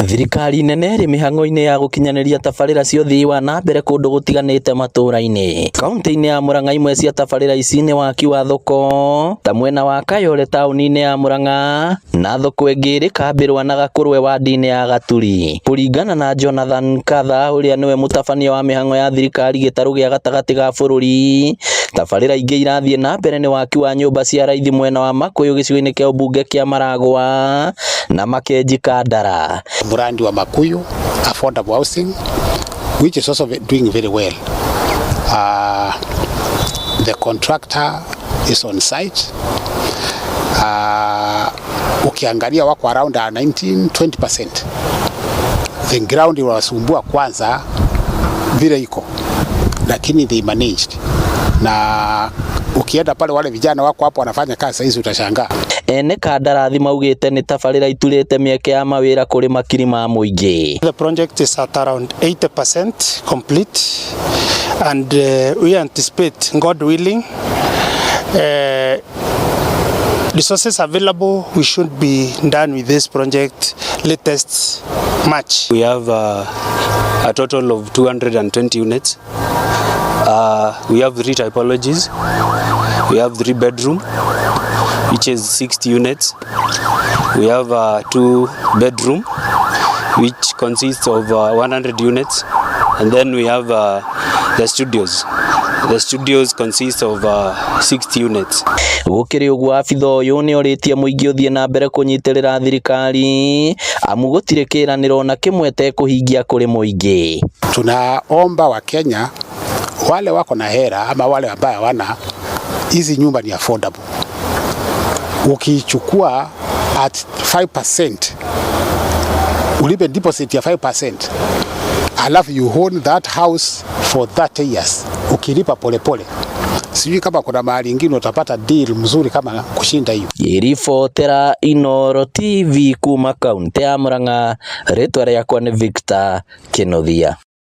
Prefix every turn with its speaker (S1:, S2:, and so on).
S1: Thirikari nene ĩrĩ mĩhang'o-inĩ ya gũkinyanĩria tabarĩra cia ũthii wa na mbere kũndũ gũtiganĩte matũra-inĩ. Kaunti-inĩ ya Murang'a imwe cia tabarĩra ici nĩ waki wa thoko ta mwena wa Kayole taũni-inĩ ya Murang'a na thoko ĩngĩ ĩrĩ Kambĩrwa na Gakũrwe wadi-inĩ ya Gaturi. Kũringana na Jonathan Katha ũrĩa nĩwe mũtabania wa mĩhang'o ya thirikari gĩtarũ gĩa gatagatĩ ga bũrũri, tabarĩra ingĩ irathiĩ na mbere nĩ waki wa nyũmba cia raithi mwena wa Makuyu gĩcigo-inĩ kĩa ũmbunge kĩa Maragwa na Makenji Kandara.
S2: Mradi wa Makuyu affordable housing, which is also doing very well. The contractor is on site. Ukiangalia wako around 19 20%. The ground iliwasumbua kwanza vile iko, lakini they managed, na ukienda pale wale vijana wako hapo wanafanya kazi hizi utashangaa.
S1: Ene kandarathi maugĩte nĩ tabarĩra iturĩte mĩeke ya mawĩra kũrĩ makiri ma mũingĩ.
S3: The project is at around 80% complete and we anticipate, God willing, resources available, we should be done with this project latest March.
S4: We have a total of 220 units. We have three typologies. We have three bedroom, which is 60 units. We have a two bedroom, which consists of 100 units. And then we have the studios. The studios consist of 60 units.
S1: Gũkĩrĩ ũguo abitha ũyũ nĩ orĩtie mũingĩ ũthiĩ na mbere kũnyitĩrĩra thirikari amu gũtirĩ kĩranĩro ona kĩmwe tekũhingia kũrĩ mũingĩ.
S2: Tunaomba Wakenya wale wako na hela ama wale ambao hawana, hizi nyumba ni affordable. Ukichukua at 5%, ulipe deposit ya 5%, alafu you own that house for 30 years ukilipa polepole. Sijui kama kuna mahali ingine utapata deal mzuri kama kushinda hiyo.
S1: Ngĩribotera Inooro TV kuma kaunti ya Murang'a, rĩtwa rĩakwa nĩ Victor Kinuthia.